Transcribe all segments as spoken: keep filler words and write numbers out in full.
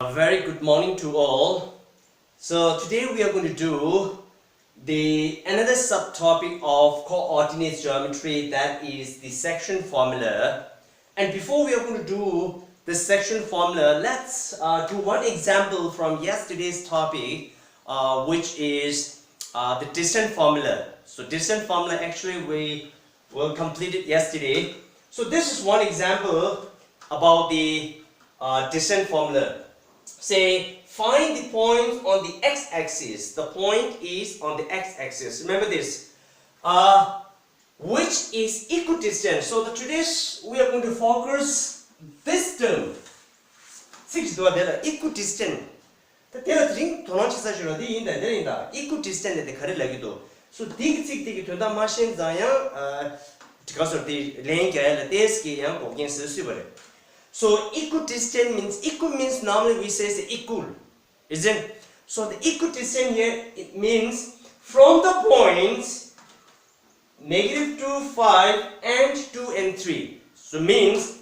A very good morning to all. So today we are going to do the another subtopic of coordinates geometry, that is the section formula. And before we are going to do the section formula, let's uh, do one example from yesterday's topic, uh, which is uh, the distance formula. So distance formula, actually, we well completed yesterday. So this is one example about the uh, distance formula. Say, find the point on the x-axis. The point is on the x-axis. Remember this. Uh, which is equidistant. So the today's we are going to focus this term. Six to the equidistant. ད་དེ་ལ་དེ་རིང་དོ་སྣང་བྱེད་ས་ཞིག་ལ་འདི་ཡིན་ད་འདི་ཡིན་ད་equidistant ནི་དེ་ག་རེ་ལབ་ཀྱི་འདུག So འདི་གི་ཚིག་འདི་གི་དོན་དག་མ་ཤེས་ཙང་ཡང་ཨ་ག་སོར་དེ་ལན་རྒྱག་ཡ་ལ་ཏེས་ཀྱི་ཡང་འགོག་རྐྱེན་ཟེར་སྲིད་པ་རེད། So equidistant means, equi means normally we say is equal, isn't? So the equidistant here, it means from the points negative two, five and two and three. So means,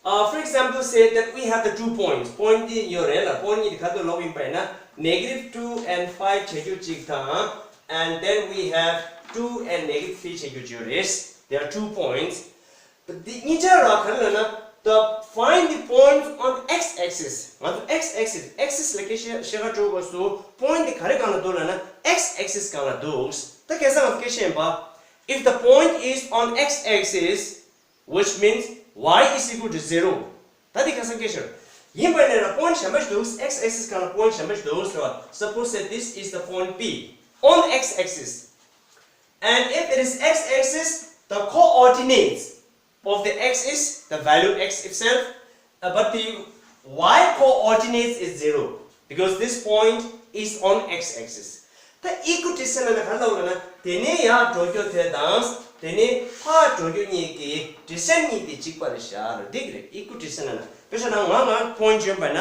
uh, for example, say that we have the two points. Point དེ་ཡོད་རེད་ལ། point གཉིས་དེ་ག་ཚོད་ལབ་ཡིན་པ་ཡིན་ན་negative two and five བྱེད་རྒྱུ་གཅིག་དང་། And then we have two and negative three བྱེད་རྒྱུ་གཅིག་ཡོད་རེད། There are two points. འདི་གཉིས་ཆ་ར་ག་རེ་ལབ་ན། The find the points on x axis. ང་ཚོ་x axis, axis ལ་སྐད་ཆ་བཤད་ག་འགྲོ་དགོས་སུ། point འདི་ག་རེ་སྒང་ལ་འདུག་ལབ་ན་x axis སྒང་ལ་འདུག་ད་ཁ་སང་ང་ཚོ་སྐད་ཆ་ཡིན་པ། If the point is on x axis, which means y is equal to zero. ད་འདི་ཁ་སང་སྐད་ཆ་རེད། ཡིན་པ་ནས་ར་point གཞན་པ་ཞིག་འདུག x axis སྒང་ལ་point གཞན་པ་ཞིག་འདུག་ཟེར་བ། Suppose that this is the point P on x axis. And if it is x axis, the coordinates of the x is the value x itself, uh, but the y coordinates is zero because this point is on x axis. ད་equidistant ལ་ག་རེ་ལབ་ན། དེ་ནས་ཡར་འགྲོ་རྒྱུ་དེ་དང་དེ་ནས་ཕར་འགྲོ་རྒྱུ་གཉིས་ཀྱི་distance གཉིས་དེ་གཅིག་པ་རེད་ཤག་ལ་འགྲིག་རེད། equidistant ལ་དཔེ་བཞག་ན་ང་ང་point བྱོན་པ་ན།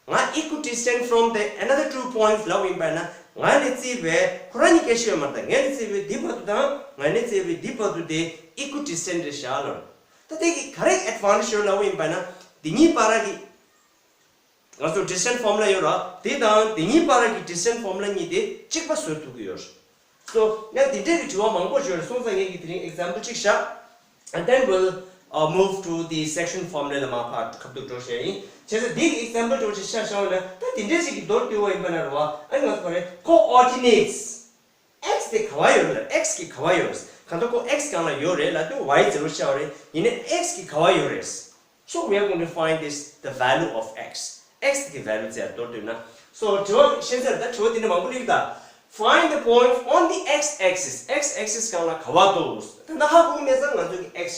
ང་equidistant from the another two points ལབ་ཡིན་པ་ན། ང་ནས་བརྩིས་པའི་ཁོ་རང་གཉིས་སྐད་ཆ་ཡོད་མ་རེད། ད་ངས་ནས་བརྩིས་པའི་འདི་བར་དུ་དང་ང་ནས་བརྩིས་པའི་འདི་བར་དུ་དེ་equidistant རེད་ཤག་ལབ། ད་དེ་གི་ག་རེ་advantage ཡོད་ལབ་ཡིན་པ་ན། འདི་གཉིས་བར་གྱི་ང་ཚོ་distance formula ཡོད་ར། དེ་དང་འདི་གཉིས་བར་གྱི་distance formula གཉིས་དེ་གཅིག་པ་བཟོ་ཐུབ་ཀྱི་ཡོད། So ཡང་འདི་འདྲའི་གི་དྲི་བ་མང་པོ་ཡོད་རེད། སོང་ཙང་ངས་ཀྱི་དེ་རིང་example གཅིག་བཞག And then we'll uh, move to the section formula ལ་མ་ཕར་ཁ་ཐུག་འགྲོ་བཤད་ཡིན། བྱས་ཙང་འདི་གི་example འགྲོ་ཆེ་ཤ་ཤ་བ་ན། ད་དེ་འདྲའི་ཞིག་གི་མདོར་བསྡུས་པ་ཡིན་པ་ན་རེད་བ། ཨ་ནི་ང་ཚོ་ག་རེ་coordinates x དེ་ག་བ་ཡོད་རེད། x གི་ག་བ་ཡོད་རེད། གང་ལྟར་ཁོ་x སྒང་ལ་ཡོད་རེད་ལ། དུ་y zero ཤ་བ་རེད། ཡིན་ནའི་x གི་ག་བ་ཡོད་རེད། So we are going to find this, the value of x. x གི་value ཚེ་མདོར་བསྡུས་ན། So དྲི་བ་ཤེས་ཚར། ད་དྲི་བ་འདི་འདྲ་མང་པོ་སླེབས་ད། Find the points on the x axis. x axis སྒང་ལ་ག་བ་འདུག་ད་ཧ་གོ་མེད་ཙང་ང་ཚོ་གི་x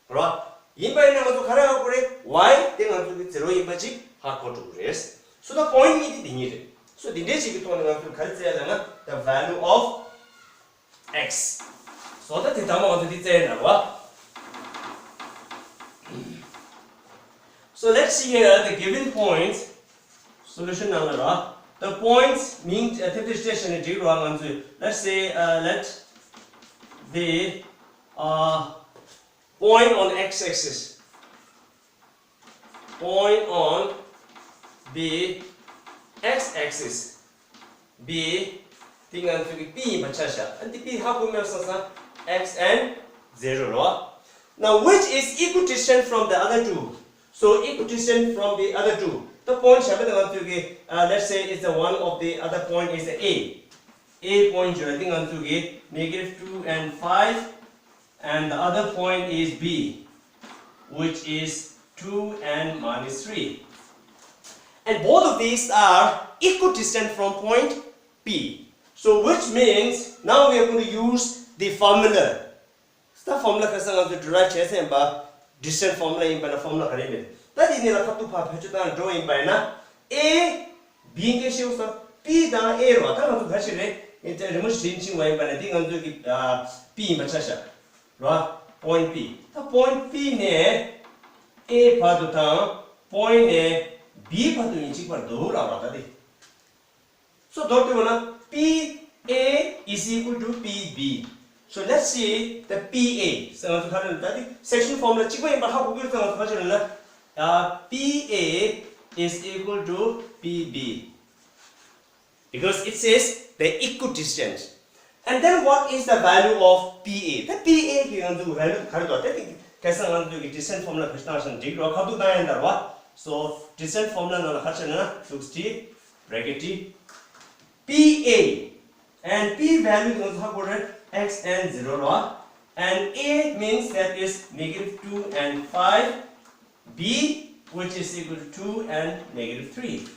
བྱ་བ་རེད། ཡིན་པ་ཡིན་ན་ང་ཚོ་ག་རེ་ཧ་གོ་རེད། y དེ་ང་ཚོ་གི་zero ཡིན་པ་ཅིག་ཧ་གོ་འགྲོ་གི་རེད། So the point གཉིས་དེ་འདི་གཉིས་རེད། So འདི་འདྲའི་ཞིག་གི་ཐོག་ནས་ང་ཚོ་ག་རེ་བཙལ་ལབ་ན། The value of x. So ད་དེ་ལྟ་མ་ང་ཚོ་འདི་བཙལ་ན་རེད་བ། So let's see here the given points. Solution ནང་ལ་ར། The points མིང་ཐེབས་ཐེབས་བཤད་བྱས་ནས་འགྲིག་ར་ང་ཚོས། Let's say, uh, let the uh, point on x axis. Point on the x axis. B དེ་ང་ཚོ་གི་P ཡིན་པ་ཆ་བཞག་ཨ་འདི་P ཧ་གོ་མེད་སོང་ཙང་། x and zero རོ། Now which is equidistant from the other two? So equidistant from the other two. The point གཞན་པ་དེ་ང་ཚོ་གི uh, let's say it's the one of the other point is A. A point བརྗོད་དེ་ང་ཚོ་གི negative two and five and the other point is B, which is two and minus three. And both of these are equidistant from point P. So which means now we are going to use the formula. ད་formula ཁ་སང་ང་ཚོ་derive བྱས་ཟིན་པ། distance formula ཡིན་པ་ན་formula ག་རེ་མེད། ད་དེ་ནས་ལ་ཁ་ཐུག་ཕར་བེད་སྤྱོད་བཏང་འགྲོ་ཡིན་པ་ཡིན་ན། A B སྐད་ཤེས་སོ། P དང་A རོ། ད་ང་ཚོ་ག་ཞིག་རེད། ཨེ་ད་རི་མོ་ཞིག་ཕྱིན་བ་ཡིན་པ་ན་འདི་ང་ཚོ་གི་P ཡིན་པ་ཆ་བཞག་རོ། point P། ད་point P ནས་A བར་དུ་དང་point ནས་B བར་དུ་ཡིན་གཅིག་པར་འདུག་ལབ་རོ། ད་དེ། So མདོར་བསྡུས་པ་ན་P A is equal to P B. So let's see the P A. So ང་ཚོ་ག་རེ་ལབ་ད་དེ་section formula གཅིག་པ་ཡིན་པ་ཧ་གོ་གི་ཡོད་ཙང་ང་ཚོ་ག་རེ་ལབ་ན། Uh, P A is equal to P B because it says the equidistant. And then what is the value of P A? The P A གི་ང་ཚོ་value ག་རེ་འདུག་དེ་དེ་ཁ་སང་ང་ཚོ་གི་distance formula གི་སྟངས་ཤིག་འགྲིག་རོགས་ཁ་ཐུག་བཏང་ཡང་འདར་བ། So distance formula ནང་ལ་ག་རེ་བྱས་ན་ན་ལུགས་ཏི་bracket ཏི། P A and P value གི་ང་ཚོ་ཧ་གོ་རེད། X and zero རོགས། And A means that is negative two and five, B, which is equal to two and negative three.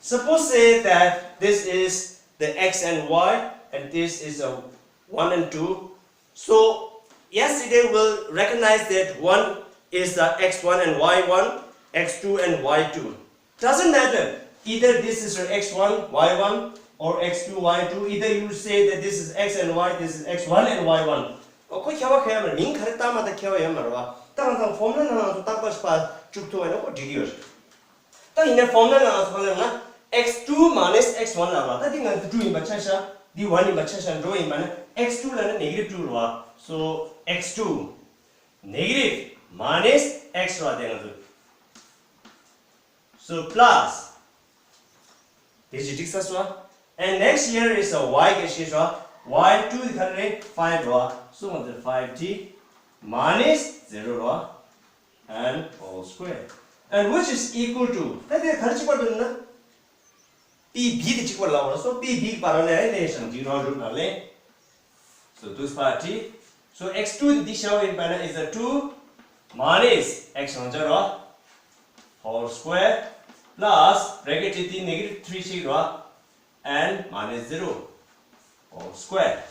Suppose say that this is the X and Y, and this is a one and two. So yesterday we'll recognize that one is the X one and Y one, X two and Y two. Doesn't matter. Either this is your X one, Y one, or X two, Y two. Either you say that this is X and Y, this is X one and Y one. ཨོ་ཁོ་ཁྱད་པར་ག་ཡོད་མ་རེད། མིང་ག་རེ་བཏགས་མ་བཏགས་ཁྱད་པར་ཡོད་མ་རེད་བ། ད་ང་ཚང་formula ནང་ང་ཚོ་རྟག་པར་ཕར་བཅུག་ཐུབ་པ་ཡིན་ན་ཁོ་འགྲིག་གི་ཡོད་རེད། ད་ཡིན་ན་formula ནང་ང་ཚོ་ག་ལབ་ན་X two minus X one ལབ་ལ། ད་འདི་ང་ཚོ་two ཡིན་པ་ཆ་བཞག་འདི་one ཡིན་པ་ཆ་བཞག་འགྲོ་ཡིན་པ་ན་X two ལབ་ན་negative two རེད་བ། So X two negative minus X རེད་བ། དེ་ང་ཚོ། So plus དེ་ཅི་འགྲིག་ས་སོ། And next here is a y ག་ཤེས་ཤོག Y two དེ་ག་རེ་རེད། five རེད་བ། So ང་ཚོ་five t minus zero རེད་བ། And whole square, and which is equal to ད་དེ་ག་རེ་གཅིག་པར་འདུག་ན། P B དེ་གཅིག་པར་ལབ་པ་རེད། So P B གི་parallel relation འགྲིག་རོགས་རུ་ན་ལེ། So this part t. So X two འདི་ཤ་བ་ཡིན་པ་ན་is a two minus X རང་ཅག་རོ། Whole square plus bracket འདི་negative three ཞིག་རོ། And minus zero whole square.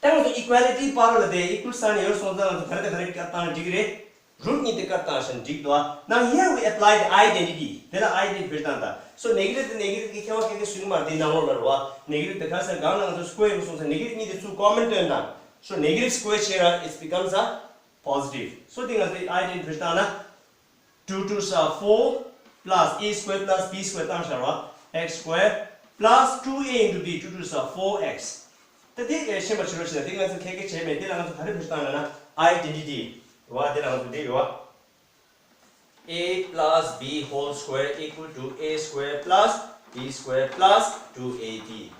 ད་ང་ཚོ་equality parallel དེ་equal sign ཡོད་སོང་ཙང་ང་ཚོ་ག་རེ་དང་ག་རེ་བཀར་བཏང་འགྲིག་རེད། root གཉིས་དེ་བཀར་བཏང་ཞིང་འགྲིག་འདུག་ཨ། Now here we apply the identity. དེ་ལ་identity བེད་སྟངས་དང་། So negative དེ་negative གི་ཁྱད་པར་ག་གེ་སུ་མ་རེད། དེ་ནང་ལོགས་ལ་རེད་བ། Negative དེ་ག་ས་གང་ལ་ང་ཚོ་square ཡོད་སོང་ཙང་negative གཉིས་དེ་ཚུར་common བཏོན་དང་། So negative square བྱས་ར་it becomes a positive. So དེ་ང་ཚོ་identity བེད་སྟངས་ན། Two twos are four plus a square plus b square བཏང་བཞག་ར། X square plus two a into b, two twos are four x. ད་དེ་ཤེས་པ་བྱེད་རོགས་བྱེད་ན། དེ་ང་ཚོ་ཁྱད་ཀྱི་བྱས་མེད། དེ་ལ་ང་ཚོ་ག་རེ་བེད་སྤྱོད་བཏང་ན་ན་identity ར། དེ་ལ་ང་ཚོ་དེ་ཡོད། A plus b whole square equal to a square plus b square plus two a b.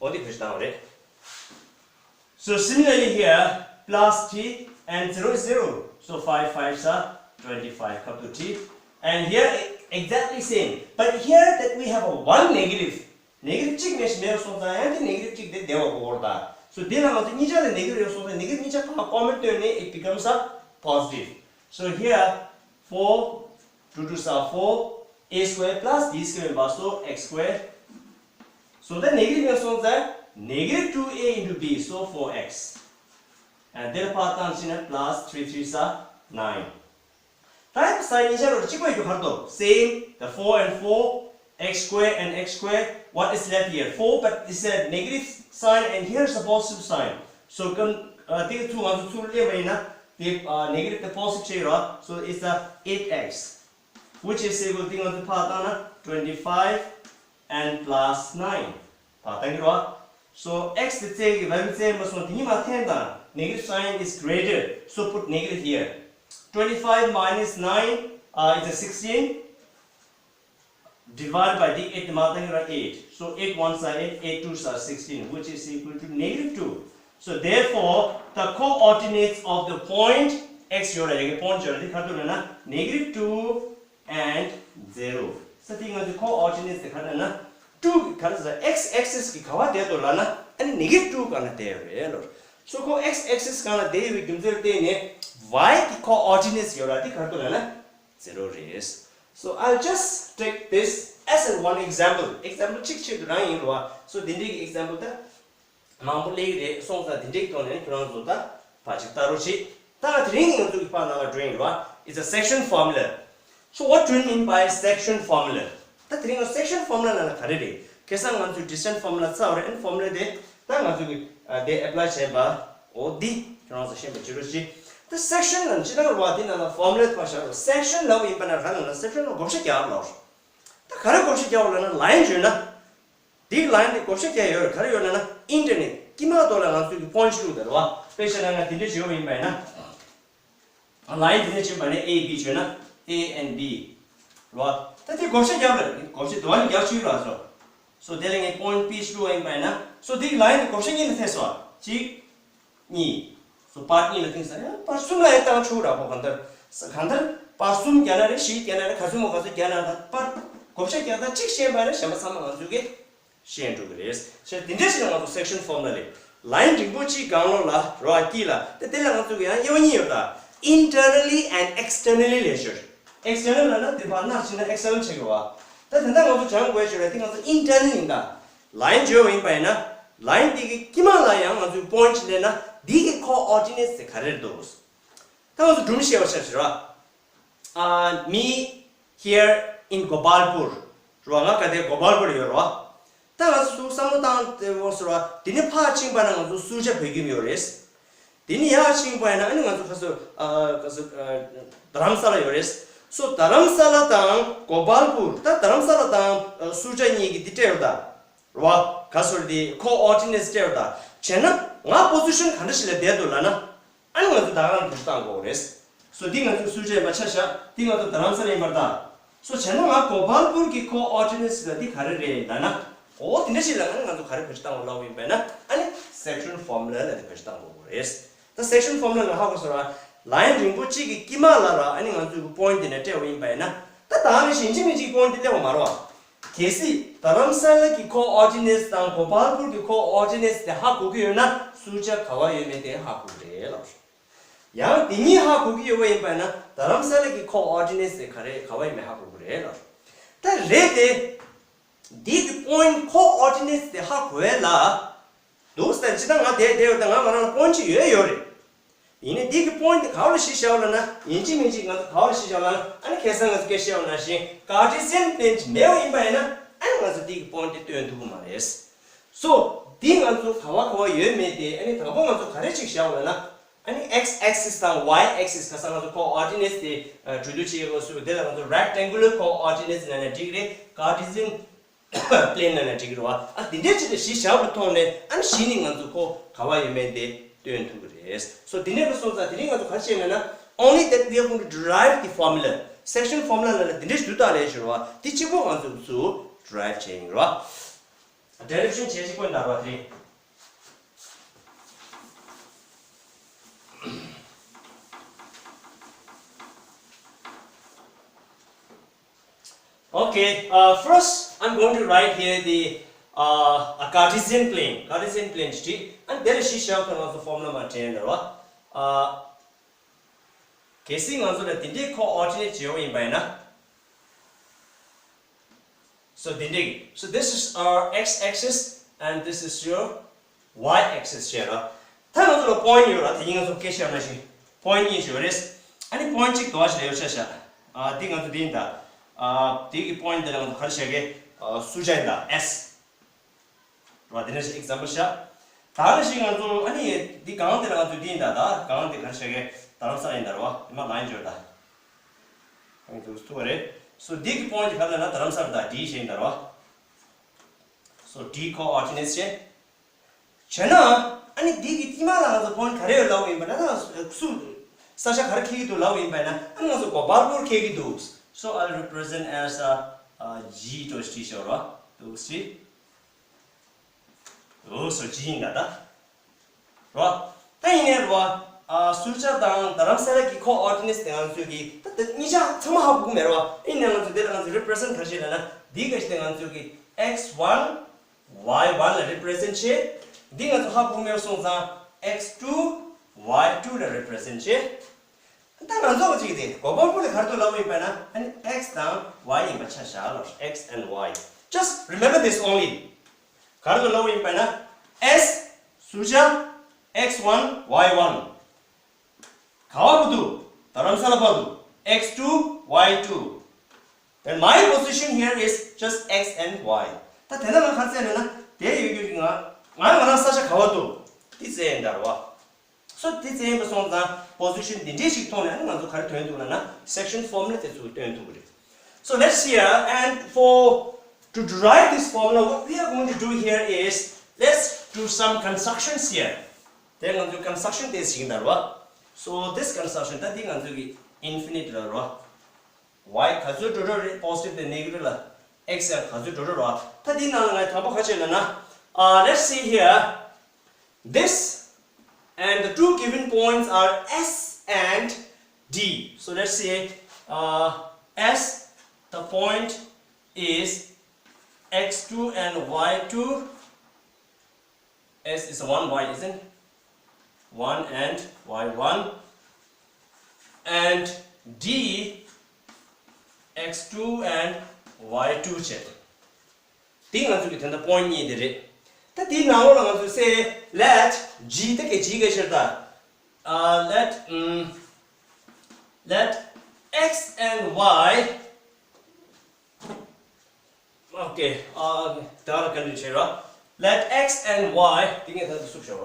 འོ་དེ་བེད་སྤྱོད་བཏང་བ་རེད། So similarly here, plus t and zero is zero. So five fives are twenty-five, ཁ་ཐུག་t. And here exactly same. But here that we have a one negative. Negative གཅིག་མེད་ཞིག་མེད་སོང་ཙང་ཡང་དེ་negative གཅིག་དེ་བདེ་བ་གོ་བར་ད། So དེ་ལ་ང་ཚོ་གཉིས་ཆ་ལ་negative ཡོད་སོང་ཙང་negative གཉིས་ཆ་གང་common བཏོན་ནས་it becomes a positive. So here four, two twos are four, a square plus b square ཡིན་པ། So x square. So the negative ཡོད་སོང་ཙང་negative two a into b, so four x. And དེར་ཕར་བཏང་ཕྱིན་ན་plus three threes are nine. ད་ཡང་sign གཉིས་ཆ་རོ་གཅིག་པ་ཡོད་ག་རེ་འདུག same, the four and four, x square and x square, what is left here? Four, but it's a negative sign and here's a positive sign. So ཀམ་ཨ་དེ་ཚུར་ང་ཚོ་ཚུར་ལེན་པ་ཡིན་ན་དེ་ཨ་negative དེ་positive བྱེད་རོགས། So it's a eight x, which is equal དེ་ང་ཚོ་ཕར་བཏང་ན་twenty five and plus nine. ཕར་བཏང་གི་རོགས། So x དེ་བཙལ་གི་value བཙལ་མ་སོང་། དེ་གཉིས་མ་འཐེན་དང་། Negative sign is greater, so put negative here. Twenty five minus nine, uh, is a sixteen. Divide by the eight, མ་བཏང་གི་ར་eight. So eight ones are eight, eight twos are sixteen, which is equal to negative two. So therefore the coordinates of the point x ཡོད་ར་ཡ་གི་point ཡོད་ར་དེ་ག་རེ་འདུག་ལབ་ན་negative two and zero. ས་དེ་ང་ཚོའི་coordinates དེ་ག་རེ་ལབ་ན་two གི་ག་རེ་ཟེར། x axis གི་ག་བ་བསྡད་འདུག་ལབ་ན་ཨ་ནི་negative two སྒང་ལ་བསྡད་ཡོད་རེད་ལོ། So ཁོ་x axis སྒང་ལ་བསྡད་ཡོད་པའི་རྒྱུ་མཚན་ལ་བརྟེན་ནས་y གི་coordinates ཡོད་ར་དེ་ག་རེ་འདུག་ལབ་ན་zero རེད། So I'll just take this as an one example. Example གཅིག་ཆེད་དུ་རང་ཡིན་རོ། So དེ་འདྲའི་གི་example ད་མང་པོ་སླེབས་ཀྱི་རེད། སོང་ཙང་དེ་འདྲའི་ཐོག་ནས་ཁྱོད་རང་ཚོ་ད་ཕར་ཅིག་ལྟ་རོགས་བྱེད། ད་དེ་རིང་ང་ཚོ་གི་ཕར་ནང་ལ་འགྲོ་ཡིན་རོ། It's a section formula. So what do you mean by section formula? ད་དེ་རིང་ང་section formula ལབ་ན་ག་རེ་རེད། ཁ་སང་ང་ཚོས་distance formula ཚར་བ་རེད། ཨ་ནི་formula དེ་ད་ང་ཚོ་གི་ཨ་དེ་apply བྱས་པ་འོ་འདི་ཁྱོད་རང་ཚོ་ཤེས་པ་བྱེད་རོགས་བྱེད། ད་section ལབ་ན་ཅི་ལྟར་རོ་དེ་ནང་ལ་formula དེ་ཕར་བཞག་རོགས། Section ལབ་པ་ཡིན་པ་ན་ག་ལབ་ན་section ལ་བགོ་བཤའ་རྒྱག་ལབ་རོ། ད་ག་རེ་བགོ་བཤའ་རྒྱག་པ་ལབ་ན་line བརྗོད་ན། དེའི་line དེ་བགོ་བཤའ་རྒྱག་ཡོད་རེད། ག་རེ་ཡོད་ལབ་ན་internet དཀྱིལ་མ་ཐོག་ལ་ང་ཚོས་ཀྱི་point བླུགས་དེ་རེད་བ། དཔེ་བཞག་ན་ང་འདི་འདྲ་བྱེད་པ་ཡིན་པ་ཡིན་ན། line འདི་འདྲ་བྱེད་པ་ནི་A B བྱོས་ན་ A and B རེད་བ། ད་དེ་བགོ་བཤའ་རྒྱབ་རེད། བགོ་བཤའ་དུ་བ་ནི་རྒྱག་ཆུ་ར་སོ། སོ་དེ་ལས་ངས་point P བླུགས་པ་ཡིན་པ་ཡིན་ན། སོ་དེའི་line དེ་བགོ་བཤའ་གཉིས་ལ་ཐེ་སོ། གཅིག་གཉིས། སོ་པར་གཉིས་ལ་ཐེ་སོ་ཡང་པར་གསུམ་ལ་ཡང་བཏང་ཆོག་ར་ཁོ། གང་ལྟར་གང་ལྟར་པར་གསུམ་རྒྱག་ན་རེད། བཞི་རྒྱག་ན་རེད། ག་ཚོད་མོ་ག་ཚོད་རྒྱག་ན་རེད། པར་བགོ་བཤའ་རྒྱག་སྟངས་གཅིག་ཤེས་པ་རེད། གཞན་པ་ཚང་མ་ང་ཚོས་ཀྱི་ཤེས་འགྲོ་གི་རེད། བྱས་དེ་འདྲ་ཞིག་ལ་ང་ཚོ་section formula ལས་line རིང་པོ་གཅིག་སྒང་ལོགས་ལ་རོ་ཨ་དཀྱིལ་ལ་དེ་དེ་ལ་ང་ཚོ་གི་ཡང་དབྱེ་བ་གཉིས་ཡོད་ད། Internally and externally ལས་ཤོར། External ལ་ན་དེ་བར་ནར་ཕྱིན་ན་external ཆགས་ཀྱི་བ། ད་དེ་འདྲ་ང་ཚོ་སྦྱང་དགོས་ཤོར་ར་དེ་ང་ཚོ་internally ཡིན་ད། Line བརྗོད་པ་ཡིན་པ་ཡིན་ན། Line དེ་གི་དཀྱིལ་མ་ལ་ཡང་ང་ཚོས་point ཅིག་སླེབས་ན་དེ་གི་coordinates དེ་ག་རེ་རེད་འདུག་ད་ང་ཚོ་སྒྲུང་བཤད་པ་ཆ་བཞག་ར། ཨ། Me here in Gopalpur རོ། ང་ག་དེ་Gopalpur ཡོད་རོ། ད་ང་ཚོ་བསམ་བློ་བཏང་སྟེ་འོ་ཟེར་བ་དེ་ནས་ཕར་ཕྱིན་པ་ན་ང་ཚོ་སུ་ཇཱ་བོད་ཁྱིམ་ཡོད་རེད། དེ་ནས་ཡར་ཕྱིན་པ་ཡིན་ན་ཨ་ནི་ང་ཚོ་ཁ་སོ་ཨ་ཁ་སོ་ཨ་རྡ་རམ་ས་ལ་ཡོད་རེད། སོ་རྡ་རམ་ས་ལ་དང་Gopalpur ད་རྡ་རམ་ས་ལ་དང་ཨ་སུ་ཇཱ་གཉིས་ཀྱི་འདི་སྤྲད་ཡོད་ད། རོ། ག་སོར་དེ་coordinates སྤྲད་པ་དང་བྱས་ན་ང་position ག་འདྲ་ཞིག་ལ་བསྡད་འདུག་ལབ་ན། ཨ་ནི་ང་ཚོ་ད་ག་རང་བེད་སྤྱོད་བཏང་དགོས་རེད། སོ་འདི་ང་ཚོ་སུ་ཇཱ་ཡིན་པ་ཆ་བཞག་འདི་ང་ཚོ་རྡ་རམ་ས་ལ་ཡིན་པར་གདའ། སོ་བྱས་ན་ང་Gopalpur གི་coordinates ལ་འདི་ག་རེ་རེད་ལབ་ན། འོ་དེ་འདྲ་ཞིག་ལ་ང་ནི་ང་ཚོ་ག་རེ་བེད་སྤྱོད་བཏང་དགོས་ལབ་པ་ཡིན་པས་ན་ཨ་ནི་section formula ལ་འདི་བེད་སྤྱོད་བཏང་དགོས་རེད། ད་section formula ལ་ཧ་གོ་སོང་ར། Line རིང་པོ་གཅིག་གི་དཀྱིལ་མ་ལ་ར་ཨ་ནི་ང་ཚོའི་point དེ་ནས་སྤྲད་པ་ཡིན་པ་ཡིན་ན། ད་ད་ནི་ཡིན་གཅིག་མིན་གཅིག་point དེ་སླེབས་པ་མ་རེད་བ། གལ་སྲིད་རྡ་རམ་ས་ལ་གི་coordinates དང་Gopalpur གི་coordinates དེ་ཧ་གོ་གི་ཡོད་ན་སུ་ཇཱ་ག་བ་ཡོད་མེད་དེ་ཧ་གོ་གི་རེད་ལབ། ཡང་དེ་གཉིས་ཧ་གོ་གི་ཡོད་པ་ཡིན་པ་ན་རྡ་རམ་ས་ལ་གི་coordinates དེ་ག་རེ་ག་བ་ཡོད་མེད་ཧ་གོ་གི་རེད་ལབ། ད་རེད་དེ། འདི་གི་point coordinates དེ་ཧ་གོ་ཡས་ལ། འདུག་ཟེར་ཅི་ད་ང་དེ་དེ་ཡོད་ད་ང་ང་རང་ལ་point ཅིག་ཡོད་ཡོད་རེད། ཡིན་ནའི་འདི་གི་point དེ་ག་བ་ལ་གཞི་བཞག་ལབ་ན་ཡིན་གཅིག་མིན་གཅིག་ང་ཚོ་ག་བ་ལ་གཞི་བཞག་ལབ་ན་ཨ་ནི་ཁ་སང་ང་ཚོ་སྐད་བཤད་པ་ནང་བཞིན་Cartesian plane ཅིག་མེད་པ་ཡིན་པ་ཡིན་ན་ཨ་ནི་ང་ཚོ་འདི་གི་point དེ་སྟོན་ཐུབ་ཀྱི་མ་རེད། སོ་འདི་ང་ཚོ་ག་བ་ག་བ་ཡོད་མེད་དེ་ཨ་ནི་དང་པོ་ང་ཚོ་ག་རེ་ཅིག་བཞག་ལབ་ན། ཨ་ནི་x axis དང་y axis ཁ་སང་ང་ཚོ་coordinates དེ་གྲོས་བསྡུར་བྱེད་དགོས་སུ་དེ་ལ་ང་ཚོ་rectangular coordinates ལབ་ན་འགྲིག་རེད། Cartesian plane ལབ་ན་འགྲིག་རེད་བ། ཨ་དེ་འདྲའི་ཆེད་དུ་གཞི་བཞག་པའི་ཐོག་ནས་ཨ་ནི་གཞི་ནས་ང་ཚོ་ཁོ་ག་བ་ཡོད་མེད་དེ་སྟོན་ཐུབ་ཀྱི་རེད། སོ་དེ་འདྲའི་ལ་སོང་ཙང་དེ་རིང་ང་ཚོ་ག་རེ་བྱས་ན་ན་only that we are going to derive the formula section formula ལབ་ན་དེ་འདྲའི་ཞུ་དག་ལས་ཞུ་རེད་བ། དེ་གཅིག་པོ་ང་ཚོ་ཚུར་derive བྱས་ཡིན་རེད་བ། Derivation བྱེད་ཤེས་དགོས་འདུག་ར་དེ་རིང་། Okay, uh, first I'm going to write here the uh, a Cartesian plane, Cartesian plane ཞིག and then གཞི་བཞག་ཐོག་ང་ཚོ་formula མར་བྲིས་ཡིན་ར་བ། Uh, གལ་སྲིད་ང་ཚོ་ལ་དེ་འདྲའི་coordinate བྱེད་པ་ཡིན་པ་ཡིན་ན། So དེ་འདྲའི། So this is our x axis and this is your y axis བྱས་ར། ད་ང་ཚོ་ལ་point ཡོད་ར། དེ་ཡིན་ང་ཚོ་སྐད་ཆ་ཡོད་ན་ཞིག་point གཉིས་ཞིག་ཡོད་རེད། ཨ་ནི་point གཅིག་དོ་ཞིག་ལ་ཡོད་ཆ་བཞག་ཨ་དེ་ང་ཚོ་དེ་ཡིན་ད། ཨ་དེ་གི་point དེ་ལ་ང་ཚོ་ག་རེ་བྱ་གི། ཨ་སུ་ཇཱ་ཡིན་ད་S ར། དེ་འདྲ་ཞིག་example བཞག་ད་ནི་ཞིག་ང་ཚོ་ཨ་ནི་འདི་གང་དེ་ལ་ང་ཚོ་འདི་ཡིན་ད། ད་གང་དེ་ག་རེ་བྱ་གི། རྡ་རམ་ས་ལ་ཡིན་ད་ར་བ། དེ་མ་line བརྗོད་ད། ཨ་ནི་འདུག་ཐུག་པ་རེད། So འདི་གི་point དེ་ག་རེ་ལབ་ན་རྡ་རམ་ས་ལ་ད་D ཞིག་ཡིན་ད་ར་བ། So D coordinates བྱས། བྱས་ན། ཨ་ནི་འདི་གི་དཀྱིལ་མ་ལ་ང་ཚོ་point ག་རེ་ཡོད་ལབ་པ་ཡིན་པ་ན་ད་སུ་ས་ཆ་ག་རེ་འཁེལ་གྱི་འདུག་ལབ་པ་ཡིན་པ་ན་ཨ་ནི་ང་ཚོ་གོ་པལ་པུར་འཁེལ་གྱི་འདུག So I'll represent as a, a G འགྲོ་ཞིག་ཤོར་བ་འདུག་ཞིག་འདུག So G ཡིན་ད་ད། རོ། ད་ཡིན་ནའི་རོ། ཨ་སུ་ཇཱ་དང་རྡ་རམ་ས་ལ་གི་coordinates དེ་ང་ཚོས་ཀྱི་ད་ད་གཉིས་ཆ་ཚང་མ་ཧ་གོ་གི་མེད་རོ། ཡིན་ནའི་ང་ཚོ་དེ་ལ་ང་ཚོ་represent ག་རེ་བྱེད་ལབ་ན་འདི་ག་ཞིག་དེ་ང་ཚོས་ཀྱི་x one y one ལ་represent བྱེད། འདི་ང་ཚོ་ཧ་གོ་མེད་སོང་ཙང་x two y two ལ་represent བྱེད། ད་ང་ཚོ་གཅིག་དེ་གོ་པལ་པུར་ལ་ག་རེ་འདུག་ལབ་པ་ཡིན་པ་ན་ཨ་ནི་x དང་y ཡིན་པ་ཆ་བཞག་ལ། X and y. Just remember this only. ག་རེ་འདུག་ལབ་པ་ཡིན་པ་ན་S སུ་ཇཱ x one y one ག་བ་བར་དུ། རྡ་རམ་ས་ལ་བར་དུ། x two y two. Then my position here is just x and y. ད་དེ་འདྲ་ལ་ག་རེ་ཟེར་ན་ན་དེ་ཡོད་རྒྱུ་གི་ང་ང་ང་རང་ས་ཆ་ག་བ་འདུག་དེ་ཟེར་ཡིན་ད་ར་བ། So དེ་ཙམ་པ་སོང་ཙང་position འདི་འདྲས་ཞིག་མཐོང་ནས་ང་ཚོ་ག་རེ་སྟོན་ཐུབ་ལབ་ན་section formula དེ་ཚོ་སྟོན་ཐུབ་ཀྱི་རེད། So let's see, uh, and for to derive this formula, what we are going to do here is let's do some constructions here. དེ་ང་ཚོས་construction དེ་ཞིག་ཡིན་ད་ར་བ། So this construction ད་འདི་ང་ཚོས་ཀྱི་infinite ལ་ར་བ། Y ག་ཚོད་འགྲོ་འགྲོ་རེད། positive དང་negative ལ་x ཡང་ག་ཚོད་འགྲོ་འགྲོ་རེད་བ། ད་དེའི་ནང་ལ་ང་དང་པོ་ག་བྱས་ལབ་ན། uh, let's see here, this and the two given points are S and D. So let's say, uh, S, the point is x two and y two. S is one, y isn't? One and y one. And D, x two and y two བྱས། དེ་ང་ཚོ་གི་ད་ལྟ་point གཉིས་དེ་རེད། ད་དེའི་ནང་ལོགས་ལ་ང་ཚོས་say let G, ད་ག་G ག་ཤར་ད། Uh, let, um, let x and y, okay, uh, ད་ལ་ག་འདྲ་བྱེད་ར། Let x and y, དེ་ངས་ད་ལྟ་བསུབ་བཞག་ར།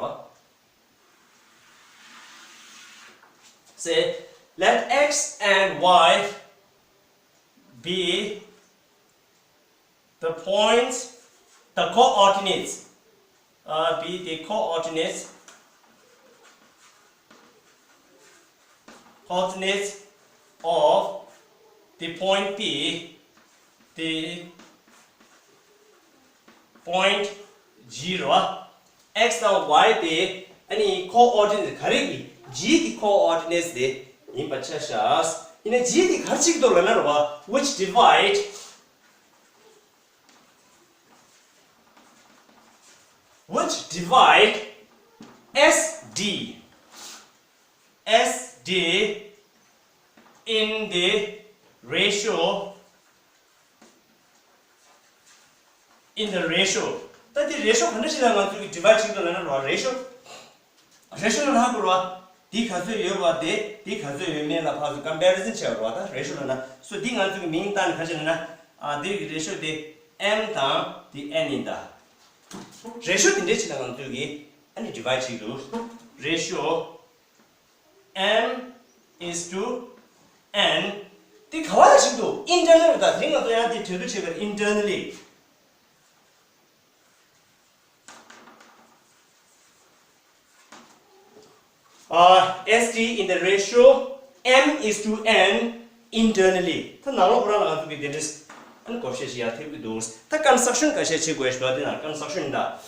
Say, let x and y be the points, the coordinates, uh, be the coordinates, coordinates of the point P, the point G རེད་བ། X དང་Y དེ་ཨ་ནི་coordinate ག་རེ་གི་G གི་coordinates དེ་ཡིན་པ་ཆ་བཞག་ཡིན་ན་G དེ་ག་རེ་བྱེད་ཀྱི་འདུག་ལབ་ན་རེད་བ། Which divide, which divide S D, S D in the ratio, in the ratio. ད་དེ་ratio ག་འདྲ་ཞིག་ལ་ང་ཚོས་ཀྱི་divide བྱེད་ཀྱི་འདུག་ལབ་ན་རེད་བ། Ratio, ratio ལབ་ན་ཧ་གོ་རེད་བ། དེ་ག་ཚོད་ཡོད་པ་དེ་དེ་ག་ཚོད་ཡོད་མེད་ལ་ཕར་ཚུར་comparison བྱས་པ་རེད་བ། ད་ratio ལབ་ན། so དེ་ང་ཚོས་ཀྱི་མིང་བཏགས་ནས་ག་རེ་བྱས་ལབ་ན། ཨ་དེ་གི་ratio དེ་M དང་དེ་N ཡིན་ད། Ratio དེ་འདྲ་ཞིག་ལ་ང་ཚོས་ཀྱི་ཨ་ནི་divide བྱེད་ཀྱི་འདུག Ratio M is to N དེ་ག་བ་ལ་བྱེད་ཀྱི་འདུག Internally ད་དེ་ང་ཚོ་ཡང་དེ་གྲོས་བསྡུར་བྱེད་པར་internally. Uh, S D in the ratio M is to N internally. ད་ནང་ལོགས་ཁོ་རང་ལ་ང་ཚོ་གི་དེ་འདྲ་ཨ་ནི་བགོ་བཤའ་ཞིག་ཡར་ཐེབས་ཀྱི་འདུག་ད་construction ག་ཤས་བྱེད་དགོས་ཞེས་པ་དེ་ན་construction ད།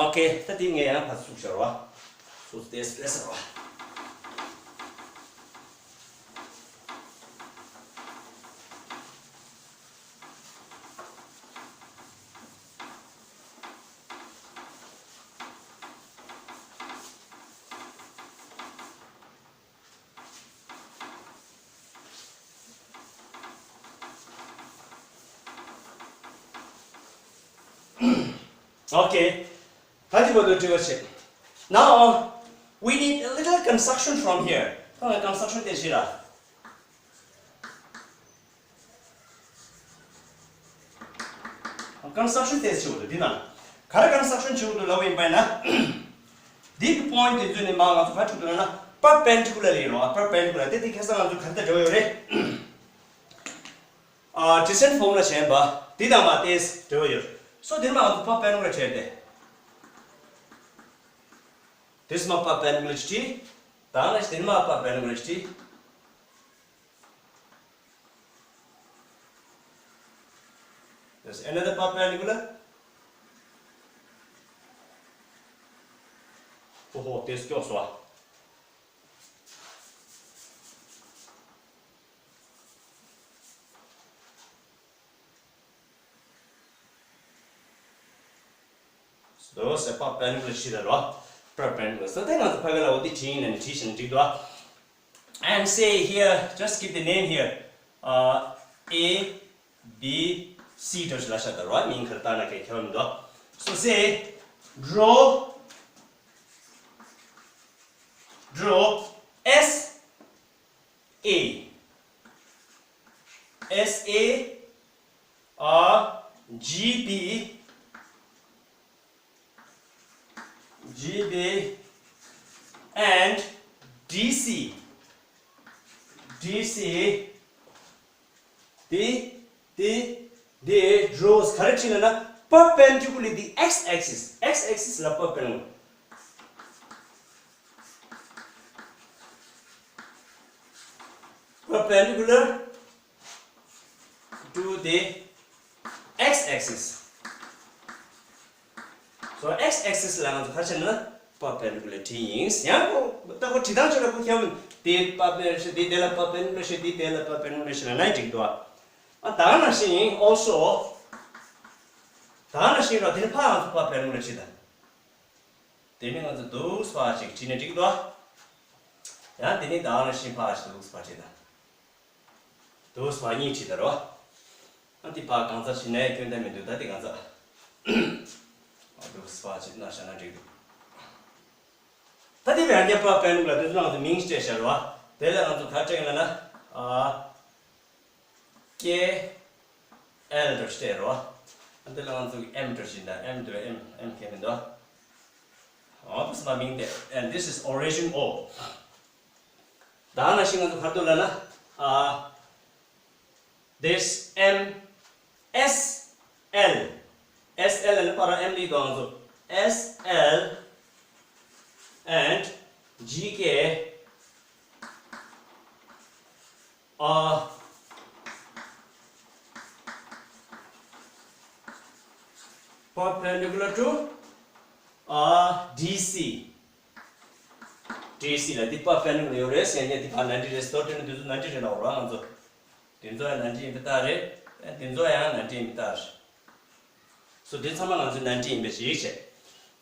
Okay, ད་དེ་ངས་ཡང་ཕར་ཚུར་བཞག་རོགས། So this lesson རོགས། Okay. ད་དེ་བར་དུ་འགྲིག་པ་བྱེད། Now, we need a little construction from here. ད་ང་construction དེ་བྱེད་ར། construction དེ་བྱེད་འདུག་འདི་ན། ག་རེ་construction བྱེད་འདུག་ལབ་པ་ཡིན་པ་ཡིན་ན། འདི་གི་point དེ་ཚོ་ནི་མ་ང་ཚོ་ག་རེ་བྱེད་འདུག་ལབ་ན་perpendicular ཡིན་རོ། perpendicular དེ་དེ་ཁ་སང་ང་ཚོ་ག་རེ་དང་འབྲེལ་བ་ཡོད་རེད། ཨ། distance formula བྱས་པ་འདི་དང་མ་དེས་འབྲེལ་བ་ཡོད། so འདིར་མ་ང་ཚོ་perpendicular བྱས་ཏེ། འདིར་མ་perpendicular བྱས། ད་ནི་འདིར་མ་perpendicular བྱས། There's another perpendicular. ཧོ་ཧོ། དེ་སྐྱོགས་སོ། So, ད་ཕར་perpendicular བྱེད་ད་རོ། perpendicular བྱེད་དེ་ང་ཚོ་ཕ་གི་ལ་འོ་དེ་བྲིས་ཡིན་ན་ནི་བྲིས་ཤིང་འགྲིག་འདུག And say here, just give the name here. Uh, A, B, C འདྲ་ཞིག་ལ་བཞག་ད་རོ། མིང་ག་རེ་བཏགས་ན་གའི་ཁྱད་པར་མི་འདུག So say, draw, draw S A, S A, uh, G B, G B and D C, D C, D, D, D draws ག་རེ་བྲིས་ན་ན་perpendicular the x axis, x axis ལ་perpendicular. Perpendicular to the x axis. So x axis ལ་ང་ཚོ་ག་རེ་བྱས་ན་perpendicular བྲིས་ཡིན། ཡང་ཁོ་ད་ཁོ་བྲིས་སྟངས་ཆོད་ལ་ཁོ་ཁྱབ་མི་འདུག་དེ་perpendicular ཞིག་དེ་དེ་ལ་perpendicular ཞིག་དེ་དེ་ལ་perpendicular ཞིག་ལ་ན་འགྲིག་འདུག་ཨ། ད་ག་ནང་བཞིན་ཡིན། Also ད་ག་ནང་བཞིན་རོ། དེ་ནི་ཕར་ང་ཚོ་perpendicular བྲིས་དང་། དེ་ནི་ང་ཚོ་འདུག་སེ་ཕར་ཅིག་བྲིས་ནས་འགྲིག་འདུག་ཡང་དེ་ནི་ད་ག་ནང་བཞིན་ཕར་ཅིག་འདུག་སེ་ཕར་བྲིས་དང་། འདུག་སེ་ཕར་གཉིས་བྲིས་དང་རོ། ཨ་དེ་ཕར་གང་ཚར་བྲིས་ནའི་སྐྱོན་ད་མི་འདུག་ད་དེ་གང་ཚར་འདུག་སེ་ཕར་ཅིག་ན་བཞག་ན་འགྲིག་འདུག་ད་དེ་བས་ཡང་བསྐྱར་perpendicular དེ་ཚོ་ང་ཚོ་མིང་སྤྲད་བཞག་རོ། དེ་ལ་ང་ཚོ་ག་རེ་སྤྲད་ཡིན་ལབ་ན། ཨ། K L འདྲ་ཞིག་སྤྲད་རོ། ཨ་འདི་ལ་ང་ཚོ་གི་M འདྲ་ཞིག་འདྲ། M འདུག M M K མི་འདུག་ཨ་འདུག་སེ་མ་མིང་དེ། And this is origin O. ད་ནང་བཞིན་ང་ཚོ་ག་རེ་འདུག་ལབ་ན། ཨ། This M S L S L ནི་པར་M ལ་འདུག་ང་ཚོ། S L and G K are perpendicular to uh, D C. D C ལ་འདི་perpendicular ཡོད་རེད་ཟེར་ནས་འདི་ཕར་ནན་ཏན་རེད། སོ་དེ་ནི་འདི་ཚོ་ནན་ཏན་རེད་ལབ་རོགས་ང་ཚོ། འདི་ཚོ་ཡང་ནན་ཏན་ཡིན་པའི་རྟགས་རེད། འདི་ཚོ་ཡང་ནན་ཏན་ཡིན་པའི་རྟགས་རེད། སོ་འདི་ཚང་མ་ང་ཚོས་ནན་ཏན་ཡིན་པའི་གཞི་བྱས།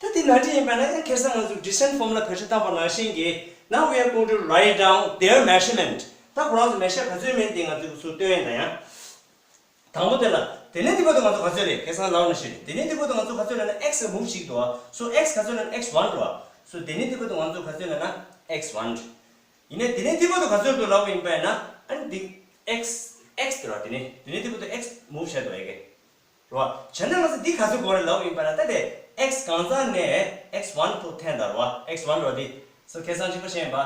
ད་འདི་ནན་ཏན་ཡིན་པ་ན་ཡང་ཁ་སང་ང་ཚོ་descent formula བེད་སྤྱོད་བཏང་པ་ནང་བཞིན་གྱི། Now we are going to write down their measurement. ད་ཁོ་རང་ཚོ་མེ་ཤར་ག་ཚོད་མིན་དེ་ང་ཚོས་ཚུར་སྟོན་ཡིན་ད་ཡང་། དང་པོ་དེ་ལ། དེ་ནས་འདི་བར་དུ་ང་ཚོ་ག་ཚོད་རེད། ཁ་སང་ལབ་ནང་བཞིན་རེད། དེ་ནས་འདི་བར་དུ་ང་ཚོ་ག་ཚོད་ལབ་ན་x move བྱེད་ཀྱི་འདུག་བ། So x ག་ཚོད་ལབ་ན་x one འགྲོ་བ། So དེ་ནས་འདི་བར་དུ་ང་ཚོ་ག་ཚོད་ལབ་ན་x one རེད། ཡིན་ནའི་དེ་ནས་འདི་བར་དུ་ག་ཚོད་འགྲོ་ལབ་པ་ཡིན་པ་ཡིན་ན། ཨ་ནི་འདི་x x དེ་རེད་བ། དེ་ནས་དེ་ནས་འདི་བར་དུ་x move བྱས་འདུག་ཨེ་གེ། རེད་བ། བྱས་ན་ང་ཚོ་འདི་ག་ཚོད་དགོས་རེད་ལབ་པ་ཡིན་པ་ན། ད་དེ་x གང་ཚང་ནས་x one ཐོག་འཐེན་དང་རེད་བ། x one རེད་བ་འདི། So ཁ་སང་གཅིག་པ་བཤད་ཡིན་པ།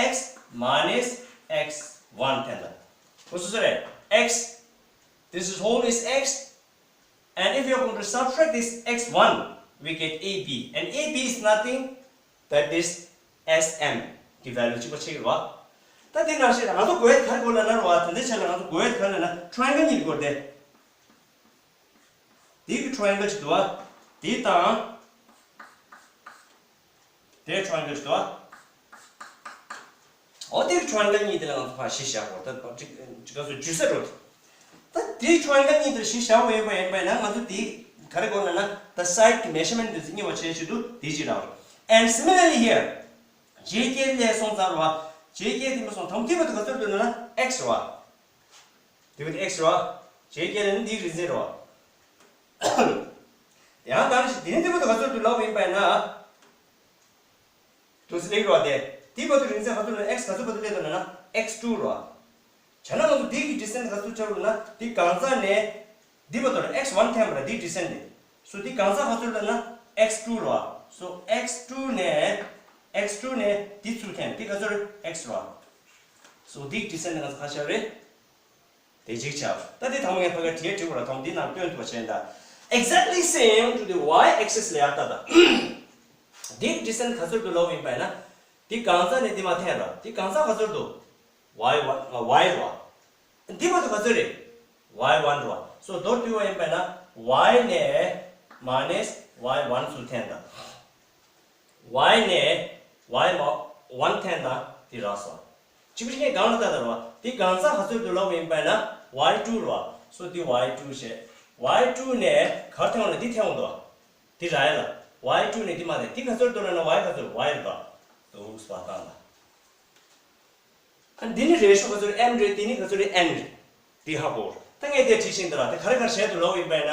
x minus x one འཐེན་དང་། ཁོ་སོ་སོ་རེད། x This is whole is x, and if you are going to subtract this x one, we get A B, and A B is nothing but this S M གི་value གཅིག་པ་ཆགས་ཀྱི་རེད་བ། ད་དེ་ནང་བཞིན་ང་ཚོ་དགོས་ཡས་ག་རེ་དགོས་ལབ་ན་རེད་བ། དེ་འདྲའི་ཆ་ལ་ང་ཚོ་དགོས་ཡས་ག་རེ་ལབ་ན་triangle གཉིས་དགོས་ཏེ། འདི་གི་triangle གཅིག་འདུག་བ། འདི་དང་། དེ་triangle ཞིག་འདུག་ཨ། འོ་དེ་triangle གཉིས་དེ་ལ་ང་ཚོ་ཕར་གཞི་བཞག་དགོས། ད་ཅིག་ཅིག་ག་ཚོད་འཇུ་ས་རེད། ད་དེ་triangle གཉིས་དེར་གཞི་བཞག་དགོས་ཡོད་པ་ཡིན་པ་ཡིན་ན། ང་ཚོ་དེ་ག་རེ་དགོས་ལབ་ན། The side གི་measurement དེ་ཚོ་རྙེད་པ་བྱེད་ཆེད་དུ་དེ་གཅིག་རག་རེད། And similarly here ཇེ་ཀེ་ལ་སོང་ཙང་རེད་བ། ཇེ་ཀེ་དེ་མ་སོང་དང་དེ་བར་དུ་ག་ཚོད་འདུག་ལབ་ན་x རེད་བ། དེ་བར་དུ་x རེད་བ། ཇེ་ཀེ་ལ་ནི་འདིའི་རིང་ཚད་རེད་བ། ཡང་ད་ནི་དེ་ནི་དེ་བར་དུ་ག་ཚོད་འདུག་ལབ་པ་ཡིན་པ་ཡིན་ན། དུ་སི་ལེགས་རོ་དེ། དེའི་བར་དུ་རིང་ཚད་ག་ཚོད་ལབ་ན། x ག་ཚོད་བར་དུ་སླེབས་འདུག་ལབ་ན་x two རོ། བྱས་ན་ང་ཚོ་འདི་གི་descent ག་ཚོད་ཆགས་འདུག་ལབ་ན། འདི་གང་ཚང་ནས་འདི་བར་དུ་x one འཐེན་པ་ར། འདི་descent ནས། So འདི་གང་ཚང་ག་ཚོད་ལབ་ན་x two རོ། So x two ནས་x two ནས་འདི་ཚུར་འཐེན། འདི་ག་ཚོད་རེད། x རོ། So འདི་གི་descent ང་ཚོ་ག་ཚོད་རེད། དེ་གཅིག་ཆགས། ད་དེ་དང་པོ་ངས་ཕ་ག་བྲིས་བྲིས་པ་ལ་ཐོང་འདི་ནང་སྟོན་ཐུབ་པ་བྱས་ན། Exactly same to the y axis ལ་ཡར་ལྟ་ད། འདི་གི་descent ག་ཚོད་འདུག་ལབ་པ་ཡིན་པ་ཡིན་ན། འདི་གང་ཚང་ནས་འདི་མར་འཐེན་ར། འདི་གང་ཚང་ག་ཚོད་འདུག y one ཨ། y ར། འདི་བར་དུ་ག་ཚོད་རེད། y one ར། So མདོར་བསྡུས་པ་ཡིན་པ་ཡིན་ན་y ནས་minus y one ཚུར་འཐེན་ད། y ནས་y མ་one འཐེན་དང་དེ་རག་སོང་། གཅིག་པ་གཅིག་རྐྱང་གང་ལ་ལྟ་ལྟ་རོ། དེ་གང་ཚང་ག་ཚོད་འདུག་ལབ་པ་ཡིན་པ་ན་y two རོ། So དེ་y two བྱས། y two ནས་གར་འཐེན་འོང་ན་འདི་འཐེན་འོང་དོ། དེ་རག་ཡ་ལ། y two ནས་འདི་མ་འཐེན། དེ་ག་ཚོད་འདུག་ལབ་ན་y ག་ཚོད། y རེད་དོ། འདུག་སྤར་བཏང་ལ། ཨ་འདི་ནི་ratio ག་ཚོད་རེད། m རེད། འདི་ནི་ག་ཚོད་རེད། n རེད། འདི་ཧ་གོ། ད་ངས་དེ་བྲིས་ཤིང་འདི་ལ་དེ་ག་རེ་ག་རེ་བྱས་འདུག་ལབ་པ་ཡིན་པ་ན།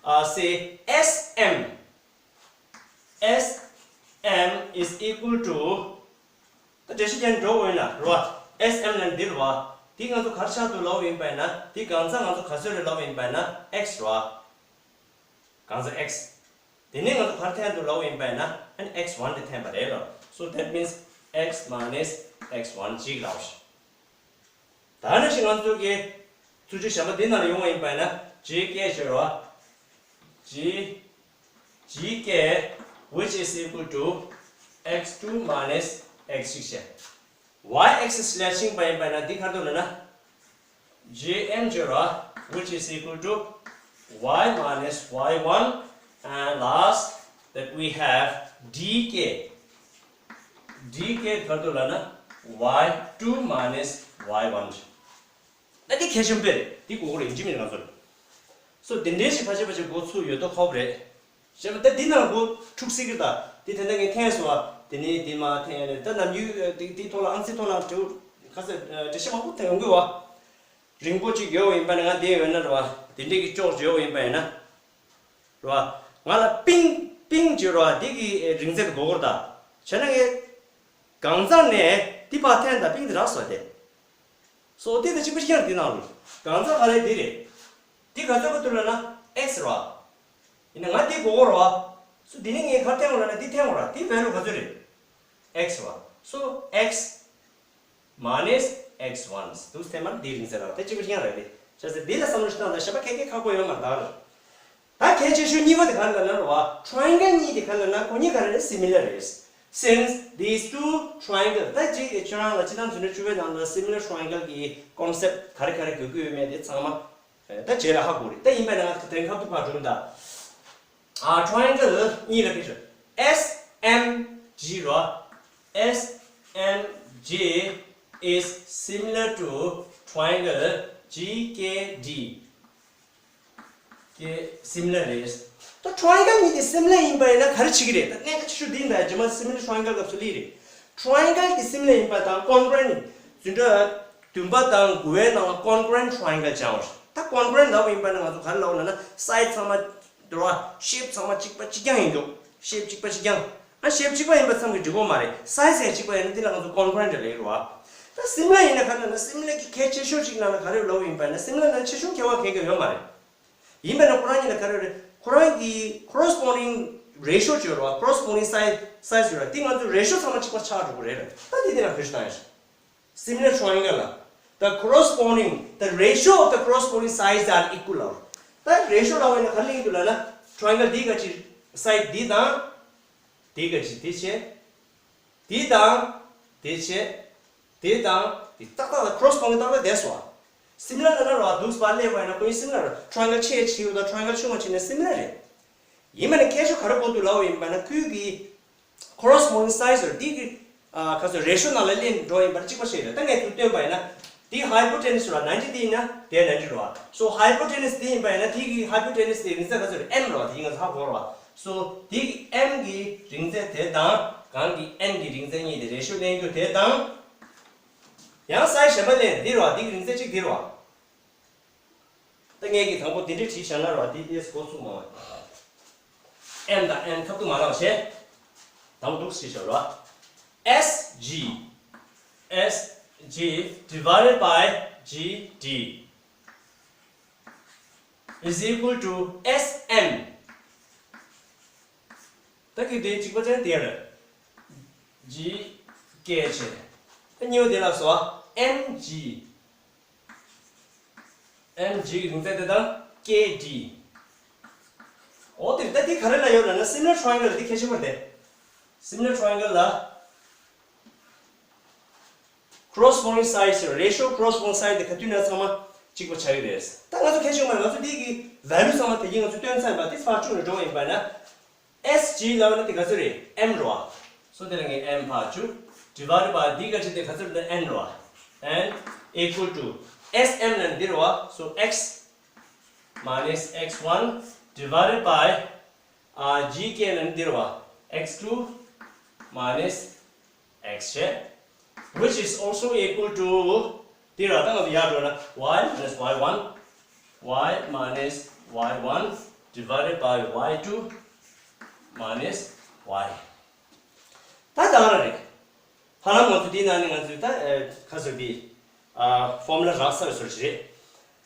ཨ་say S M S M is equal to ད་འགྲེལ་བཤད་ཀྱང་འགྲོ་འོས་ན་རོ། S M ལ་འདིར་བ། འདི་ང་ཚོ་གར་ཆགས་འདུག་ལབ་ཡིན་པ་ན། འདི་གང་ཚང་ང་ཚོ་ག་ཚོད་རེད་ལབ་ཡིན་པ་ན་x རོ། གང་ཚང་x། དེ་ནས་ང་ཚོ་གར་འཐེན་འདུག་ལབ་ཡིན་པ་ན། ཨ་ནི་x one དེ་འཐེན་པ་རེད་ལོ། So that means x minus x one གཅིག་ལབ་ཤིག་ད་ནི་ཞིག་ང་ཚོ་གི་ཚུལ་ཆུ་གཞན་པ་འདི་ནང་ལ་ཡོང་བ་ཡིན་པ་ན། ཇེ་ཀེ་ཟེར་བ། ཇེ་ཇེ་ཀེ་which is equal to x two minus x six བྱས། Y axis ལ་ཕྱིན་པ་ཡིན་པ་ན་འདི་ག་རེ་འདུག་ལབ་ན། ཇེ་ཨེམ་ཟེར་བ། which is equal to y minus y one, and last that we have dk. dk ག་རེ་འདུག་ལབ་ན་y two minus y one། ད་འདི་གལ་ཆེན་པོ་རེད། འདི་དགོས་མཁོ་རེད། ཡིན་གཅིག་མིན་གཅིག་ང་ཚོར། སོ་དེ་འདྲའི་ཞིག་ཕལ་ཆེར་ཕལ་ཆེར་འགོ་ཚུགས་ཡོད་མདོག་ཁ་པོ་རེད། བྱས་པ་ད་འདི་ནང་འགོ་འཁྲུག་སྲིད་ཀྱི། ད་འདི་ད་ལྟ་ངས་འཐེན་སོང་བ། དེ་ནས་འདི་མར་འཐེན་རེད། ད་ནམ་རྒྱུན་འདི་འདི་ཐོག་ལ་ཨང་རྩིས་ཐོག་ལ་འབྲེལ་ཁ་ཚ་འགྲེལ་བཤད་མང་པོ་འཐེན་ཡོང་གི་བ། རིང་པོ་ཅིག་ཡོད་པ་ཡིན་པ་ན། ང་འདི་ཡོད་ན་རེད་བ། དེ་འདྲའི་གི་ཅོག་ཅིག་ཡོད་པ་ཡིན་པ་ཡིན་ན། རེད་བ། ང་ལ་པིང་པིང་ཅིག་རེད་བ། འདི་གི་རིང་ཚད་དེ་དགོས་ཀྱི་རེད། ད་བྱས་ན་ངས་གང་ཟག་ནས་འདི་ཕར་འཐེན། ད་པིང་དེ་རག་སོང་སྟེ། སོ་དེ་དང་གཅིག་པ་གཅིག་རྐྱང་རེད། འདི་ནང་ལ་གང་ཟག་ག་རེ་འདི་རེད། འདི་ག་ཚོད་ག་དུས་ལ་ན་ཨེག་སི་རེད་བ། ཡིན་ན་ང་འདི་དགོས་ཀྱི་རེད་བ། སོ་འདི་ནས་ངས་ག་འཐེན་དགོས་ལབ་ན་འདི་འཐེན་དགོས་རེད། འདི་ཝེ་ལུ་ག་ཚོད་རེད། ཨེག་སི་རེད་བ། སོ་ཨེག་སི་མ་ནས་ཨེག་སི་ཝན། འདུག་སེ་འཐེན་པ་ན་འདི་རིང་ཚད་རེད་བ། དེ་གཅིག་པ་གཅིག་རྐྱང་རེད། དེ་བྱས་ཙང་འདི་ལ་བསམ་བློ་ཞིག་བཏང་དང་། གཞན་པ་ག་གེ་ཁག་པོ་ཡོད་མ་རེད་ད། ད་གལ་ཆེ་ཤོས་གཉིས་པ་དེ་ག་རེ་ལབ་ན་རེད་བ། ཊ་ར་ཡན་གལ་གཉིས་དེ་ག་རེ་ལབ་ན་ཁོ་གཉིས་ག་རེ་རེད། སི་མི་ལར་རེད། Since these two triangle, ད་ཅིག་ཁྱེད་རང་ལ་སྤྱིར་བཏང་འཛིན་གྲྭ་བཅུ་པའི་ནང་ལ་སི་མི་ལར་ཊ་ར་ཡན་གལ་གྱི་ཀོན་སེབ་ག་རེ་ག་རེ་དགོས་ཀྱི་ཡོད་མེད་དེ་ཚང་མ་ད་རྗེས་ལ་ཧ་གོ་རེད། ད་ཡིན་པ་ན་ང་དེ་ཁ་ཐུག་ཕར་འགྲོ་གི་ད། ཨ། ཊ་ར་ཡན་གལ་གཉིས་ལ་གི་ཤོ། S M G རོ། S M G is similar to triangle G K D. གི་སི་མི་ལར་རེད། ད་ཊ་ར་ཡན་གལ་གཉིས་དེ་སི་མི་ལར་ཡིན་པ་ཡིན་ན་ག་རེ་བྱེད་ཀྱི་རེད། ད་གནད་འགག་ཆེ་ཤོས་འདི་ཡིན་ད། རྗེས་མ་སི་མི་ལར་ཊ་ར་ཡན་གལ་སྐབས་སུ་ལི་རེད། ཊ་ར་ཡན་གལ་དེ་སི་མི་ལར་ཡིན་པ་དང་ཀོན་གྷ་རེན་ཊི། འཛིན་གྲྭ་བདུན་པ་དང་དགུ་པའི་ནང་ལ་ཀོན་གྷ་རེན་ཊི་ཊ་ར་ཡན་གལ་སྦྱངས་པ་རེད། ད་ཀོན་གྷ་རེན་ཊི་ལབ་པ་ཡིན་པ་ན་ང་ཚོ་ག་རེ་ལབ་ན་ན་སའི་ཛི་ཚང་མ་འདྲ་བ། ཤེབ་ཚང་མ་གཅིག་པ་གཅིག་རྐྱང་ཡིན་འདུག་ཤེབ་གཅིག་པ་གཅིག་རྐྱང་། ཨ། ཤེབ་གཅིག་པ་ཡིན་པ་ཙམ་གྱིས་འགྲིག་གི་མ་རེད། སའི་ཛི་ཡང་གཅིག་པ་ཡིན་ན་འདི་ལ་ང་ཚོ་ཀོན་གྷ་རེན་ཊི་ལབ་ཀྱི་རེད་བ། ད་སི་མི་ལར་ཡིན་ན་ག་རེ་ལབ་ན། སི་མི་ལར་གྱི་གལ་ཆེ་ཤོས་ཤིག་ནང་ལ་ག་རེ་ལབ་ཡིན་པ་ན། སི་མི་ལར་ནང་ཆེ་ཆུང་ཁྱད་པར་གང་ཡང་ཡོད་མ་རེད། ཡིན་པ་ན་ཁོ་རང་གཉིས་ལ་ག་རེ་རེད། ཁོ་རང་གི་ཀོ་རེ་སི་པོན་ཌིང་རེ་ཤོ་ཅིག་ཡོད་རེད་བ། ཀོ་རེ་སི་པོན་ཌིང་སའི་ཛི། སའི་ཛི་ཡོད་རེད། འདི་ང་ཚོ་རེ་ཤོ་ཚང་མ་གཅིག་པ་ཆགས་འགྲོ་གི་རེད། ད་འདི་འདི་ལ་བེད་སྤྱོད་བཏང་ཡ་ཞིག་སི་མི་ལར་ཊ་ར་ཡན་གལ་ལ། The corresponding, the ratio of the corresponding sides are equal ལབ། ད་རེ་ཤོ་ལབ་པ་ཡིན་ན་ག་རེ་ལབ་ཀྱི་འདུག་ལབ་ན། ཊ་ར་ཡན་གལ་འདི་ག་ཅིག་སའིཌ་འདི་དང་། འདི་ག་ཅིག་འདི་བྱས། འདི་དང་། འདི་བྱས། འདི་དང་། འདི་ཏག་ཏག་ལ་ཀོ་རེ་སི་པོན་ཌིང་ཏག་ཏག་བསྡད་སོང་བ། སི་མི་ལར་ལབ་ན་རོ། འདུག་སེ་ཕར་སླེབས་པ་ཡིན་ན་ཁོ་གཉིས་སི་མི་ལར་རེད། ཊ་ར་ཡན་གལ་ཆེ་ཆེ་བ་དང་ཊ་ར་ཡན་གལ་ཆུང་བ་བྱས་ན་སི་མི་ལར་རེད། ཡིན་པ་ན་ཁྱད་ཆོས་ག་རེ་དགོས་འདུག་ལབ་པ་ཡིན་པ་ན། ཁོའི་གི་ཀོ་རེ་སི་པོན་ཌིང་སའི་ཛི་ཡོད་རེད། འདི་གི་ཨ། ག་ཚོད་རེ་ཤོ་ནང་ལ་སླེབས་འགྲོ་ཡིན་པ་གཅིག་པ་ཞིག་རེད། ད་ངས་ཚུར་སྟོན་པ་ཡིན་ན། འདི་ཧའི་པོ་ཊེ་ནུ་སི་རེད་བ། ནའིན་ཊི་འདི་ཡིན་ན་དེ་ནའིན་ཊི་རེད་བ། སོ་ཧའི་པོ་ཊེ་ནུ་སི་འདི་ཡིན་པ་ཡིན་ན། འདི་གི་ཧའི་པོ་ཊེ་ནུ་སི་དེ་རིང་ཚད་ག་ཚོད་རེད། ཨེམ་རེད་བ། དེ་ཡིན་ང་ཚོ་ཧ་གོ་རེད་བ། སོ་འདི་གི་ཨེམ་གི་རིང་ཚད་དེ་དང་། གང་གི་ཨེན་གི་རིང་ཚད་གཉིས་དེ་རེ་ཤོ་ལེན་རྒྱུ་དེ་དང་། ཡང་སའི་ཛི་གཞན་པ་ལེན། འདི་རེད་བ། འདི་གི་རིང་ཚད་གཅིག་འདི་རེད་བ། ད་ངས་ཀྱི་དང་པོ་འདི་འདྲས་བྲིས་བཞག་ན་ར། འདི་ཨེས་འགོ་ཚུགས་མ་བ། ཨེམ་དང་ཨེན་ཁ་ཐུག་མ་ལབ་བྱས། དང་པོ་འདུག་སེ་བྲིས་བཞག་ར། S G S G divided by G D is equal to S M. ད་གི་དེ་གཅིག་པ་ཅན་དེ་རེད། G K བྱས། ད་གཉིས་པ་དེ་ལ་སོ། M G M G གི་རིང་ཚད་དེ་དང་K D། འོ་དེ་ད་དེ་ག་རེ་ལ་ཡོད་ལབ་ན། སི་མི་ལར་ཊ་ར་ཡན་གལ་ལ་དེ་གལ་ཆེན་པོ་རེད། སི་མི་ལར་ཊ་ར་ཡན་གལ་ལ་ཀོ་རེ་སི་པོན་ཌིང་སའི་ཛི། རེ་ཤོ་ཀོ་རེ་སི་པོན་ཌིང་སའི་ཛི་དེ་ག་དུས་ན་ཚང་མ་གཅིག་པ་ཆགས་ཀྱི་རེད། ད་ང་ཚོ་གལ་ཆེན་པོ་རེད། ང་ཚོ་དེ་གི་ཝེ་ལུ་ཚང་མ་དེ་གི་ང་ཚོ་སྟོན་ཚར་བ་དེ་ཕར་བཅུག་ནས་འགྲོ་བ་ཡིན་པ་ན། S G ལབ་ན་དེ་ག་ཚོད་རེད། M རེད་བ། སོ་དེ་ལ་ངས་M ཕར་བཅུག divided by འདི་ག་ཅིག་དེ་ག་ཚོད་རེད། N རེད་བ། N equal to S M ལབ་ན་འདི་རེད་བ། So X minus X one divided by ཨ། G K ལབ་ན་འདི་རེད་བ། X two minus X བྱས། Which is also equal to འདི་ར། ད་ང་ཚོ་ཡར་འགྲོ་ན་y minus y one, y minus y one divided by y two minus y ད་ད་ག་ར་རེད། ཧ་ལམ་ང་ཚོ་འདི་ནང་ནས་ང་ཚོས་ད་ཨ། ཁ་སོ་འདི་ཨ། ཕོར་མུ་ལ་རག་ཚར་བའི་བཟོ་ཞིག་རེད།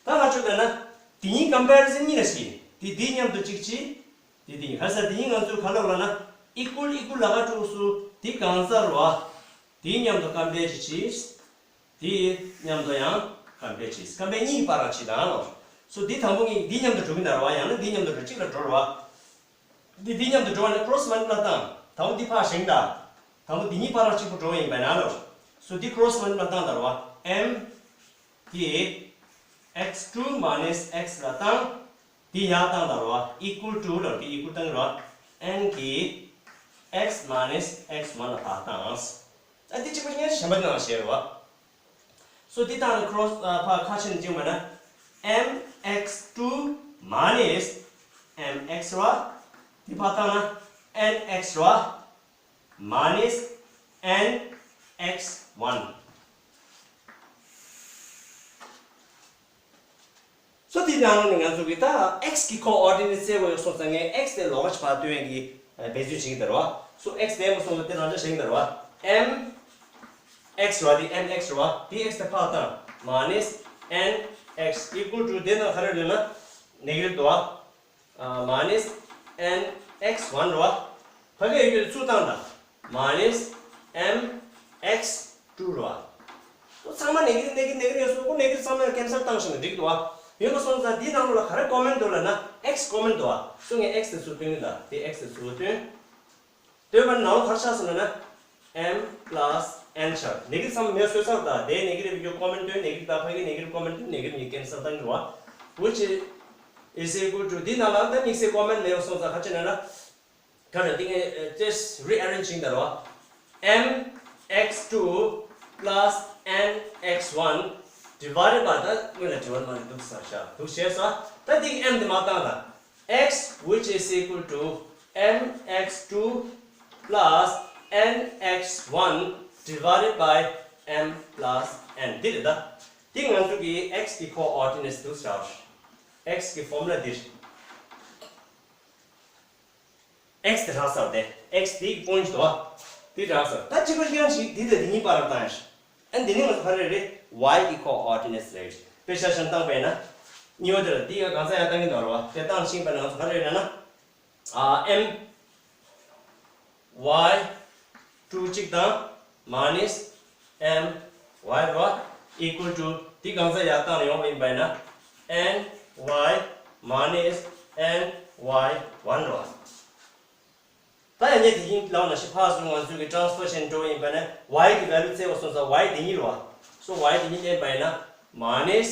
ད་ང་ཚོ་ད་ན་འདི་གཉིས་ཀམ་པེ་རི་སན་གཉིས་ལ་ཞིག་འདི་འདི་མཉམ་དུ་གཅིག་བྱེད། དེ་དེ་ཡིན། ཧ་ས་དེ་ཡིན། ང་ཚོས་ག་ལབ་ལབ་ན། ཨི་ཀུལ་ཨི་ཀུལ་ལ་ཁ་དཀྲུགས་སུ་དེ་གང་ཟག་རེད་བ། དེ་མཉམ་དུ་ཀམ་པེར་ཅིག་བྱེད། དེ་མཉམ་དུ་ཡང་ཀམ་པེར་བྱེད། ཀམ་པེར་གཉིས་ཀྱི་བར་ལ་བྱེད་དང་ལབ། སོ་དེ་དང་པོ་གཉིས་དེ་མཉམ་དུ་འགྲོ་གི་འདུག་རེད་བ། ཡང་ན་དེ་མཉམ་དུ་འགྲོ། གཅིག་ལ་འགྲོ་རེད་བ། དེ་དེ་མཉམ་དུ་འགྲོ་བ་ན་ཀོ་རོ་སི་མལ་ཊི་པ་ལའི་བཏང་། དང་པོ་དེ་ཕར་བཞེངས་དང་། དང་པོ་དེ་གཉིས་བར་ལ་གཅིག་པུ་འགྲོ་བ་ཡིན་པ་ན་ལབ། སོ་དེ་ཀོ་རོ་སི་མལ་ཊི་པ་ལའི་བཏང་དང་རེད་བ། M གི་ x two minus x ལ་བཏང་། འདི་ཡར་བཏང་ད་རོ། equal to ལ་འདི་equal བཏང་རོ། n གི x minus x one ལ་ཕར་བཏང་། ཨ་འདི་གཅིག་པ་ཉན་གཞན་པ་ནང་བཤད་རོ། སོ་འདི་བཏང་ན་cross ཨ་ཕར་ཁ་ཕྱེ་ནས་བཅིངས་པ་ན། mx two minus mx རོ། འདི་ཕར་བཏང་ན་nx རོ། minus nx one། སོ་དེའི་ནང་ལོགས་ནས་ང་ཚོ་གི་ད་x གི་coordinate བཙལ་དགོས་ཡོད་སོང་ཙང་ངས་x དེ་ལོགས་ཀ་ཕར་སྟོན་ཡས་ཀྱི་འབད་བརྩོན་བྱེད་ཀྱི་ད་རོ། སོ་x དེ་མ་སོང་ཙང་དེ་རང་འཇགས་བཞག་གི་ད་རོ། m x རོ། དེ་mx རོ། དེ་x དེ་ཕར་བཏང་། minus nx equal to དེ་ནང་ག་རེ་ཡོད་ན་negative དོ། minus nx one རོ། ཕ་གིར་ཡོད་རྒྱུ་དེ་ཚུར་བཏང་དང་། minus mx two རོ། ཚང་མ་negative negative negative ཡོད་སོང་། ཁོ་negative ཚང་མ་cancel བཏང་ཞིང་འགྲིག་འདུག་བ། ཡོད་པ་སོང་ཙང་འདིའི་ནང་ལོགས་ལ་ག་རེ་common འདུག་ལབ་ན་x common འདུག་བ། སོ་ངས་x དེ་ཚུར་སྟོན་གྱི་ད། དེ་x དེ་ཚུར་སྟོན། སྟོན་པ་ནང་ལོགས་ག་རེ་ཆགས་སོང་ལབ་ན། m plus n ཆགས། negative ཚང་མ་མེད་བཟོས་ཚར་ད། དེ་negative ཡོད་རྒྱུ་common སྟོན། negative དང་ཕ་གི་negative common སྟོན། negative གཉིས་cancel བཏང་གི་རོ། which is equal to འདི་ནང་ལ་ད་དམིགས་བསལ་common མེད་པ་སོང་ཙང་ག་རེ་བྱས་ན་ན། ག་རེ་འདི་ངས་just rearrange བྱེད་ཀྱི་ད་རོ། m x two plus n x one divided by ད་སྔོན་ལ་དྲི་བ་མ་རེད་འདུག་ས་ཤ་འདུག་བྱས་ས། ད་འདི་གི་m དེ་མར་བཏང་ད། x which is equal to m x two plus n x one divided by m plus n འདི་རེད་ད། འདི་ང་ཚོ་གི་x གི་coordinates འདུག་ས། x གི་formula འདི་རེད། x དེ་རག་ས་རེད། x དེའི་point དོ། དེ་རག་ས། ད་གཅིག་པ་ཡང་ཞིག་འདི་དང་འདི་གཉིས་བར་ལ་བཏང་ཡ་ཞིག་ཨ་འདི་ནི་ང་ཚོ་ག་རེ་རེད། y གི་coordinates རེད། དཔེ་ཆ་བཞག་བཏང་པས་ན། གཉིས་པ་དེ་ལ་འདི་ཡང་གང་ས་ཡང་བཏང་གི་འདུག་རེད་བ། དེ་བཏང་ཕྱིན་པ་ན་ང་ཚོ་ག་རེ་རེད་ན། ཨ་m y two གཅིག་དང་minus m y རེད་བ། equal to འདི་གང་ས་ཡར་བཏང་ཡོང་བ་ཡིན་པ་ཡིན་ན། n y minus n y one རེད་བ། ད་ཡང་ནས་དེ་བཞིན་ལའོ་ན་ཞིག་ཕར་ཚུར་ང་ཚོས་ཀྱི་transfer བྱས་འགྲོ་བ་ཡིན་པ་ན་y གི་value བཙལ་བ་སོང་ཙང་y དེ་ཉིད་རེད་བ། so y དེ་ཉིད་བསྟན་པ་ཡིན་ན་minus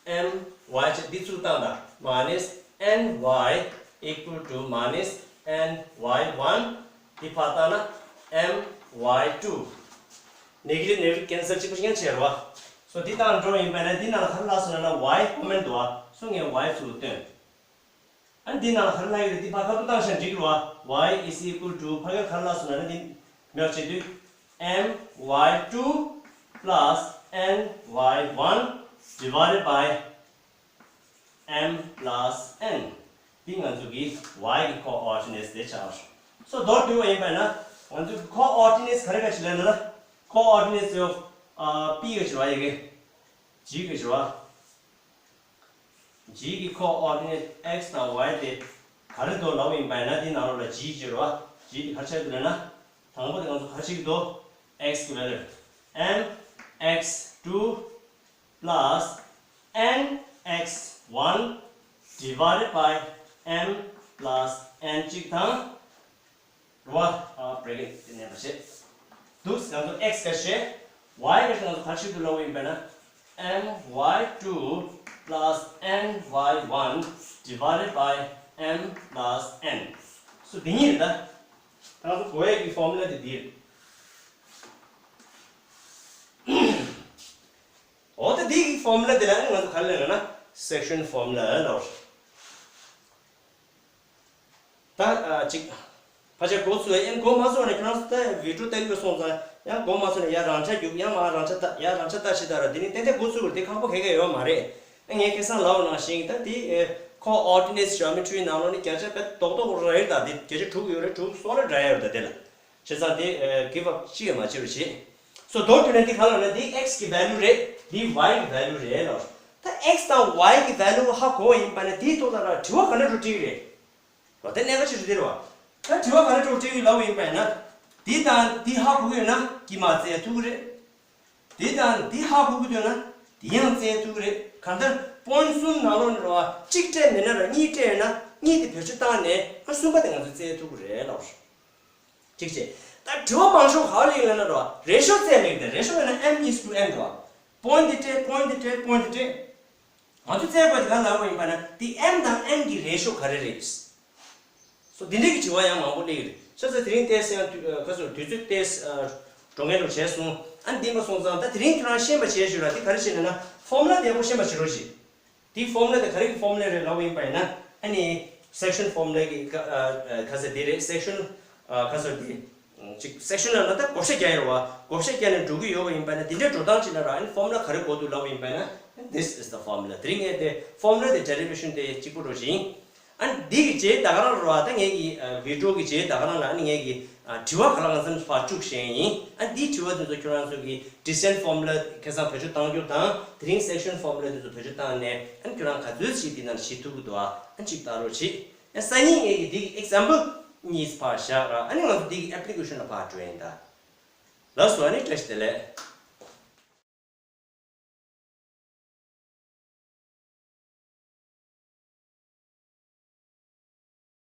m y བྱས་འདི་ཚུར་བཏང་དང་། minus n y equal to minus n y one འདི་ཕར་བཏང་ན་m y two negative negative cancel གཅིག་པ་ཞིག་ཡང་བྱས་རེད་བ། so འདི་བཏང་འགྲོ་བ་ཡིན་པ་ན་འདི་ནང་ལ་ག་རེ་ལྷག་སོང་ན་ན་y common འདུག་བ། so ངས་y ཚུར་བཏོན། ཨ་འདི་ནང་ལ་ག་རེ་ལྷག་ཡོད་རེད། འདི་ཕར་ཁ་ཐུག་བཏང་ཞིང་འགྲིག་རེད་བ། y is equal to ཕ་གིར་ག་རེ་ལྷག་སོང་ན་ན་འདི་མེད་པ་བྱེད་དུས། m y two plus n y one divided by m plus n འདི་ང་ཚོ་གི་y གི་coordinates དེ་ཆགས། so མདོར་བསྡུས་པ་ཡིན་པ་ན་ང་ཚོ་གི་coordinates ག་རེ་ག་ཞིག་ལབ་ན་ན་coordinates of ཨ་p ག་ཞིག་རེད་བ། ཡ་གི་g ག་ཞིག་རེད་བ། g གི་coordinate x དང་y དེ་ག་རེ་འདུག་ལབ་ཡིན་པ་ཡིན་ན་འདི་ནང་ལོགས་ལ་g ཅིག་ཡོད་རེད་བ། g དེ་ག་རེ་ཆགས་འདུག་ལབ་ན། དང་པོ་དེ་ང་ཚོ་ག་རེ་ཆགས་ཀྱི་འདུག x གི་value m x two plus n x one divided by m plus n གཅིག་དང་། རེད་བ། ཨ་bracket དེ་མནན་པ་བྱེད། འདུག་ང་ཚོ་x ག་ཞེས། y ག་ཞེས་ང་ཚོ་ག་ཞིག་ཏུ་ལབ་ཡིན་པས་ན། m y two plus n y one divided by m plus n སོ་འདི་གཉིས་རེད་ད། ད་ང་ཚོ་གོ་ཡས་ཀྱི་formula དེ་འདི་རེད། འོ་ད་འདི་གི་formula དེ་ལ་ང་ཚོ་ག་རེ་ལབ་ན་section formula ལབ། ད་ཨ་ཅིག་ཕལ་ཆེར་འགོ་ཚུགས་ཡ་ཡང་འགོ་མ་ཚུགས་ནས་ཁྱོད་རང་ཚོ་ད་video ལྟ་གི་སོང་ཙང་ཡང་འགོ་མ་ཚུགས་ནས་ཡ་རང་ཆ་རྒྱུག་ཡང་མ་རང་ཆ་ལྟ་ཡ་རང་ཆ་ལྟ་ཞིག་ལྟ་ར། དེ་ནི་ཏན་ཏན་འགོ་ཚུགས་ར། དེ་ཁག་པོ་ག་གེ་ཡོད་མ་རེད། ངས་ཁ་སང་ལབ་པ་ནང་བཞིན་ད་དེ་coordinates geometry ནང་ལོགས་ནི་བརྒྱ་ཆ་བརྒྱ་རྡོག་རྡོག་རེད་ད། དེ་བརྒྱ་ཆ་དྲུག་ཡོད་རེད། དྲུག་སོ་རེ་འདྲ་ཡོད་རེད་ད། དེ་ལ་བྱས་ཙང་དེ་give up ཅི་ཡང་མ་བྱེད་རོགས་བྱེད། སོ་མདོར་བསྡུས་ན་འདི་ག་ལབ་ན་འདི་x གི་value རེད། འདི་y གི་value རེད་ལབ། ད་x དང་y གི་value ཧ་གོ་བ་ཡིན་པ་ན་དེའི་ཐོག་ལ་ར་དྲི་བ་ག་འདྲ་འདྲ་བོ་འདྲི་གི་རེད། རོ། དེ་གནད་འགག་ཆེ་ཤོས་དེ་རེད་བ། ད་དྲི་བ་ག་རེ་འདྲ་བོ་འདྲི་གི་ལབ་པ་ཡིན་པ་ཡིན་ན། འདི་དང་འདི་ཧ་གོ་གི་ཡོད་ན་དཀྱིལ་མ་བཙལ་ཐུབ་ཀྱི་རེད། འདི་དང་འདི་ཧ་གོ་གི་ཡོད་ན་འདི་ཡང་བཙལ་ཐུབ་ཀྱི་རེད། གང་ལྟར་point གསུམ་ནང་ལོགས་ནས་རེད་བ། གཅིག་སྤྲད་མེད་ན་ར་གཉིས་སྤྲད་ཡོད་ན་གཉིས་དེ་བེད་སྤྱོད་བཏང་ནས་ཨ་གསུམ་པ་དེ་ང་ཚོས་བཙལ་ཐུབ་ཀྱི་རེད་ལབ། གཅིག་བྱས། ད་དྲི་བ་མང་ཤོས་ག་ལ་ཡིན་ལབ་ན་ར་ratio བཙལ་ལེགས་དེ། ratio ལབ་ན་m is to n རེད་བ། point འདི་སྤྲད། point འདི་སྤྲད། point འདི་སྤྲད། ང་ཚོ་བཙལ་དགོས་དེ་ག་ལབ་པ་ཡིན་པ་ན་དེ་M་དང་N་གི་ratio་ག་རེ་རེད། སོ་འདི་འདྲའི་གི་དྲི་བ་ཡང་མང་པོ་སླེབས་ཀྱི་རེད། ཤ་ཚ་དེ་རིང་ཏོག་ཙམ་ཡང་དུས་ཁ་སོར་དུས་ཚོད་ཏོག་ཙམ་འགྲོ་མཁན་འགྲོ་བྱས་སོང་། ཨ་ནི་འདི་མ་སོང་ཙང་ད་དེ་རིང་ཁྱོད་རང་ཤེས་པ་བྱས་ཞུ་ར། དེ་ག་རེ་བྱས་ནས་ན་formula་དེ་ཡག་པོ་ཤེས་པ་བྱེད་རོགས་བྱེད། དེའི་formula་དེ་ག་རེ་གི་formula་རེད་ལབ་པ་ཡིན་པ་ཡིན་ན་ཨ་ནི་section formula་གི་ཀ་ཨ་ཨ་ཁ་ཚ་དེ་རེད། section་ཨ་ཁ་ཚ་དེ་ཅིག་section་ལ་ན་ད་བགོ་བཤའ་རྒྱག་ཡོད་རེད་བ། བགོ་བཤའ་རྒྱག་ནས་འགྲོ་གི་ཡོད་པ་ཡིན་པ་ན་དེ་འདྲའི་འགྲོ་སྟངས་ཅིག་ལ་ར། ཨ་ནི་formula་ག་རེ་དགོས་འདུག་ལབ་པ་ཡིན་པ་ན་this is the formula། དེ་རིང་ངས་དེ་formula་དེ་derivation་དེ་གཅིག་པོ་འགྲོ་བཞིན། ཨ་ནི་འདི་གི་རྗེས་ད་ག་རང་རེད་བ། ད་ངས་ཀྱི་ཨ་video་གི་རྗེས་ད་ག་རང་ལ་ཨ་ནི་ངས་ཀྱི་ཨ་དྲི་བ་ག་ལ་གང་འཚམ་ཕར་བཅུག་བཞིན་ཡིན། ཨ་ནི་འདིའི་དྲི་བ་དེ་ཚོ་ཁྱོད་རང་ཚོ་གི་distance formula་ཁ་སང་བེད་སྤྱོད་བཏང་རྒྱུ་དང་དེ་རིང་section formula་དེ་ཚོ་བེད་སྤྱོད་བཏང་ནས་ཨ་ནི་ཁྱོད་རང་ག་ཚོད་ཞིག་འདི་ནང་ཞིག་ཐུབ་ཀྱི་འདུག་ཨ། ཨ་ནི་ཅིག་བལྟ་རོགས་བྱེད། ཨ་སང་ཉིན་ངས་ཀྱི་འདི་གི་example་གཉིས་ཕར་བཞག་ར། ཨ་ནི་ང་ཚོ་འདི་གི་application་ལ་ཕར་འགྲོ་ཡིན་ད། ལགས་སོ། ཨ་ནི་བཀྲ་ཤིས་བདེ་ལེགས།